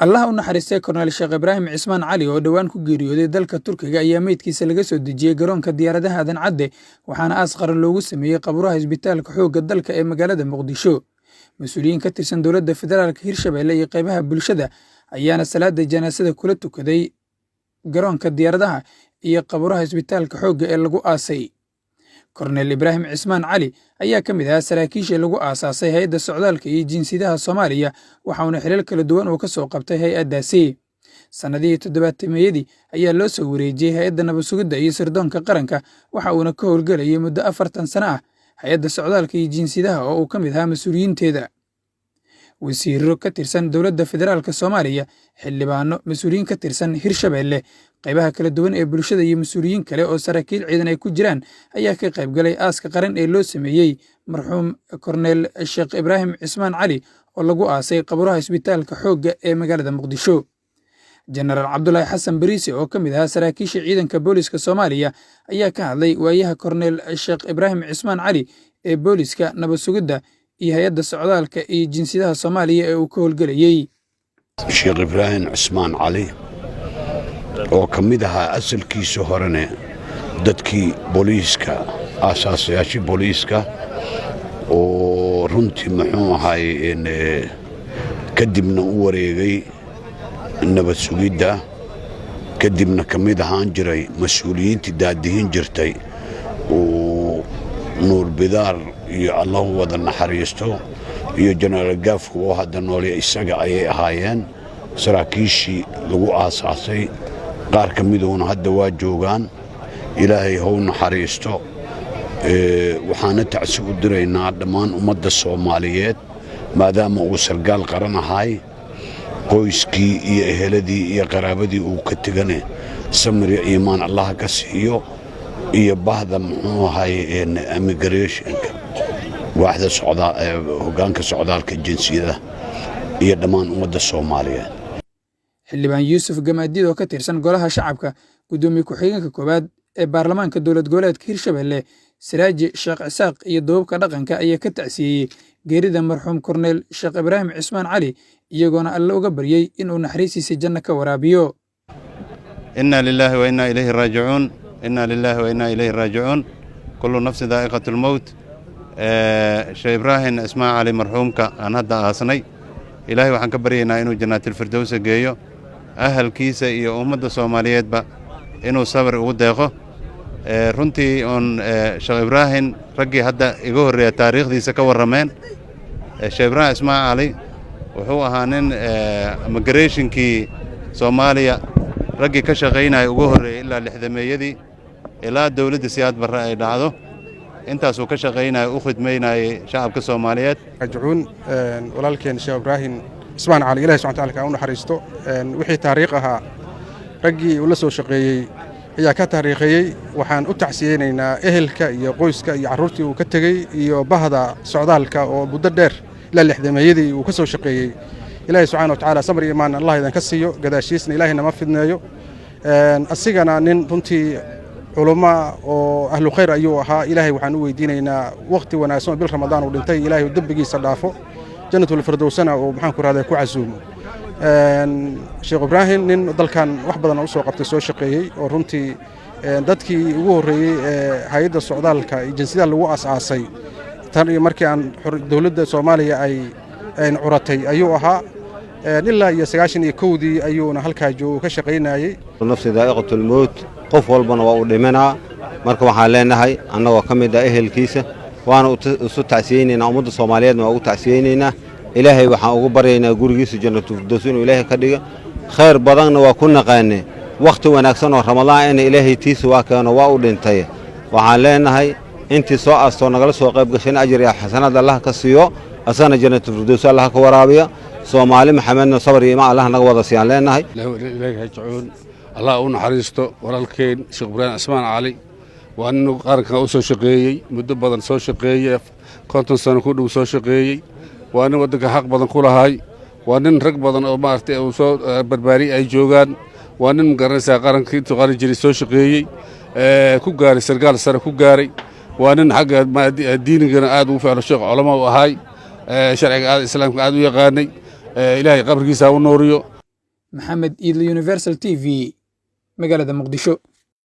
Allah u naxariistay Korneyl Sheekh Ibraahim Cismaan Cali oo dhowaan ku geeriyooday dalka Turkiga ayaa meydkiisa laga soo dejiyey garoonka diyaaradaha Aadan Cadde, waxaana aas qaran loogu sameeyey qabuuraha isbitaalka xoogga dalka ee magaalada Muqdisho. Mas-uuliyiin ka tirsan dowladda federaalka, Hirshabelle iyo qaybaha bulshada ayaana salaada janaasada kula tukaday garoonka diyaaradaha iyo qabuuraha isbitaalka xoogga ee lagu aasay. Korneyl Ibraahim Cismaan Cali ayaa ka mid ahaa saraakiishii lagu aasaasay Hay'adda Socdaalka iyo Jinsiyadaha Soomaaliya, waxauna xilal kala duwan uu ka soo qabtay hay-addaasi. Sannadihii toddobaatameyadii ayaa loo soo wareejiyey Hay'adda Nabad Sugidda iyo Sirdoonka Qaranka, waxa uuna ka howlgelayay muddo 40 sano ah Hay'adda Socdaalka iyo Jinsiyadaha oo uu ka mid ahaa mas-uuliyiinteeda. Wasiirro ka tirsan dowladda federaalka Soomaaliya, xildhibaano, mas-uuliyiin ka tirsan Hirshabelle, qaybaha kala duwan ee bulshada iyo mas-uuliyiin kale oo saraakiil ciidan ay ku jiraan ayaa ka qaybgalay aaska qaran ee loo sameeyey marxuum Korneyl Sheekh Ibraahim Cismaan Cali oo lagu aasay qabuuraha isbitaalka xoogga ee magaalada Muqdisho. Jenaraal Cabdulaahi Xasan Bariise oo ka mid ahaa saraakiisha ciidanka booliska Soomaaliya ayaa ka hadlay waayaha Korneyl Sheekh Ibraahim Cismaan Cali ee booliska, nabad sugidda iyo Hay'adda Socdaalka iyo Jinsiyadaha Soomaaliya ee uu ka howlgelayey. Sheekh Ibraahim Cismaan Cali oo ka mid ahaa asalkiisa horene dadkii booliiska, aasaasayaashii booliiska, oo runtii muxuu ahaay kadibna u wareegay nabad sugidda, kadibna ka mid ahaan jiray mas-uuliyiintii daadihin jirtay uu Nuur Bidaar iyo Allahu wada naxariisto iyo Jenaraal Gaafku oo hadda noole, isaga ayay ahaayeen saraakiishii lagu aasaasay. Qaar ka miduuna hadda waa joogaan. Ilaahay how naxariisto. Waxaana tacsi u diraynaa dhammaan ummadda Soomaaliyeed, maadaama uu sargaal qaran ahaay. Qoyskii iyo eheladii iyo qaraabadii uu ka tegane samir iimaan Allaha ka siiyo, iyo bahda muxuu ahay immigrationka, waaxda hoggaanka socdaalka jinsiyadaha iyo dhammaan ummadda Soomaaliyeed. Xildhibaan Yuusuf Gamaadiid oo ka tirsan Golaha Shacabka, guddoomiye ku-xigeenka koowaad ee baarlamaanka dowlad goboleedka Hirshabelle Siraaji Sheekh Cisaaq iyo duubabka dhaqanka ayaa ka tacsiyeeyey geerida marxuum Korneyl Sheekh Ibraahim Cismaan Cali, iyagoona Alle uga baryey inuu naxariistiisa janno ka waraabiyo. إنا لله وإنا إليه راجعون، إنا لله وإنا إليه راجعون، كل نفس ذائقة الموت. Sheekh Ibraahim Cismaan Cali, marxuumka aan hadda aasnay, Ilaahay waxaan ka baryaynaa inuu Janaatilfirdowsa geeyo, ahalkiisa iyo ummadda Soomaaliyeedba inuu sabir ugu deeqo. Runtii oon Sheekh Ibraahim raggii hadda iga horreeya taariikhdiisa ka warrameen. Sheekh Ibraahim Cismaan Cali wuxuu ahaa nin immigrationkii Soomaaliya raggii ka shaqaynaya ugu horreeyey ilaa lixdameeyadii, ilaa dowladda Siyaad Barre ay dhacdo. Intaasuu ka shaqaynaya, u khidmaynayay shacabka Soomaaliyeed. Raajicuun. Walaalkeen Sheekh Ibraahim Cismaan Cali, Ilahi subxana wataala ka u naxariisto. Wixii taariikh ahaa raggii uu la soo shaqeeyey ayaa ka taariikheeyey. Waxaan u tacsiyeynaynaa ehelka iyo qoyska iyo carruurtii uu ka tegey iyo bahda socdaalka oo muddo dheer ilaa lixdameeyadii uu ka soo shaqeeyey. Ilaahay subxana wa tacaala samar iyo imaan Allah idinka siiyo, gadaashiisna Ilaahay nama fidneeyo. Asigana nin runtii culumma oo ahlu khayr ayuu ahaa. Ilaahay waxaan u weydiinaynaa waqti wanaagsan oo bil Ramadaan uu dhintay, Ilaahay dembigiisa dhaafo, Jannatul Firdowsana uu maxaan ku rahday ku casuumo. Sheekh Ibraahim nin dalkan wax badan u soo qabtay, soo shaqeeyey, oo runtii dadkii ugu horreeyey ee hay'adda socdaalka iyo jinsiyadaha lagu aas-aasay tan iyo markii aan dowladda Soomaaliya ay curatay ayuu ahaa. Ilaa iyo 91-dii ayuuna halkaa joogo ka shaqaynayey. نفس ذائقة الموت, qof walbana waa uu dhimanaa. Marka waxaan leenahay annagoo ka mid ah ehelkiisa, waana isu tacsiyeynaynaa, ummadda Soomaaliyeedna waa ugu tacsiyeynaynaa. Ilaahay waxaan ugu baryaynaa gurigiisa Jannatulfirdows inuu Ilaahay ka dhiga. Khayr badanna waa ku naqaane. Wakhti wanaagsan oo Ramadaan ina Ilaahay tiisa waa keeno, waa u dhintay. Waxaan leenahay intii soo aastoo nagala soo qayb gashayna ajar iyo xasanaad Allah ka siiyo, asagana Jannatulfirdows Allah ka waraabiya, Soomaali Maxamedna sabar iyo imaan Allah naga wada siiyaan leenahay. Ilaahi rajicuun. Allah u naxariisto walaalkeen Sheekh Ibraahim Cismaan Cali. Waa nin qarankan u soo shaqeeyey, muddo badan soo shaqeeyey, 50 sano ku dhow soo shaqeeyey. Waa nin waddanka xaq badan ku lahay. Waa nin rag badan oo maaragtay uu soo barbaariyey ay joogaan. Waa nin, magaranaysaa, qarankii intuu qaran jiray soo shaqeeyey, ku gaaray sargaal sare ku gaaray. Waa nin xagga diinigana aad ugu ficlo, sheekh culamo u ahaay, sharciga aad islaamka aad u yaqaanay. Ilaahay qabrigiisa ha u nuuriyo. Maxamed Iidle, Universal TV, magaalada Muqdisho.